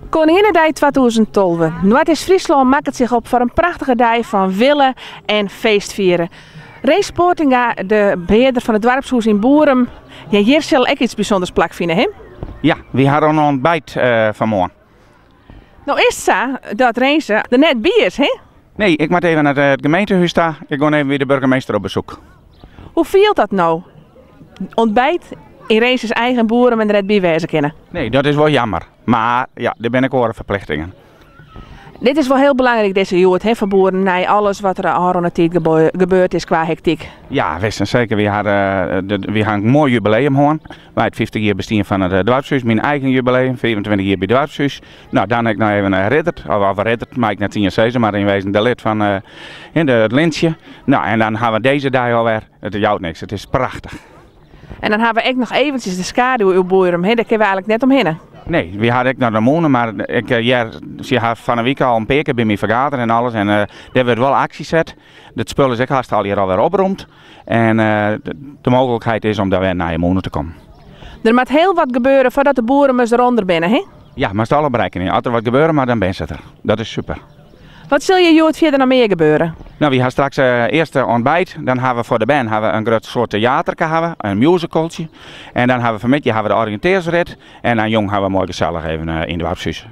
Koninginnedei 2012. Noardeast-Fryslân makket sich op foar in prachtige dei fan wille en feestfieren. Rinse Poortinga, de behearder fan it doarpshûs yn Boerum, ja, hjir sil ek iets bysûnders plakfine, hè? Ja, wy hawwe in ontbijt fanmoarn. No is it sa dat Rinse der net by is, hè? Nee, ik moat even nei it gemeentehûs ta. Ik gean even by de burgemeester op besoek. Hoe fielt dat no? Ontbijt yn Rinse's eigen Boerum en der net by wêze kinne? Nee, dat is wol jammer. Mar ja, der binne ek oare ferplichtingen. Dit is wol hiel belangryk dizze hjoed, hè, foar boeren, nei alles wat der de ôfrûne tiid gebeurd is kwa hektyk. Ja, wis en seker. Wy ha in moai jubileum hân. By it 50 jier bestean fan it doarpshûs. Myn eigen jubileum, 25 jier by it doarpshûs. No, dan ek noch even ridderd, of ridderd mei ik net iens sizze, mar yn wezen de lid fan it lintsje. No, en dan ha we dizze dei alwer. It jout niks, it is prachtich. En dan ha we ek noch eventsjes de skaduw oer Boerum, hè? Dêr kinne we eigenlik net omhinne. Nee, wy ha ek noch de mûne, mar ik hear, sy ha fan 'e wike al in pear kear by my fergadere en alles en dêr wurdt wol aksje set. It spul is ek hast allegear alwer oprûmd en de mooglikheid is om dêr wer nei de mûne te kommen. Der moat hiel wat gebeure foardat de Boerumers derûnder binne, hè? Ja, moatst al op rekkenje. As der wat gebeure moat, dan binne se der. Dat is super. Wat sil hjir hjoed fierder noch mear gebeure? No, wy ha straks earst ontbijt. Dan ha we foar de bern ha we in grut soart teaterke ha we, in musicaltsje. En dan ha we fanmiddei ha we de oriïntearringsrit. En dan jûn ha we moai gesellich even yn it doarpshûs.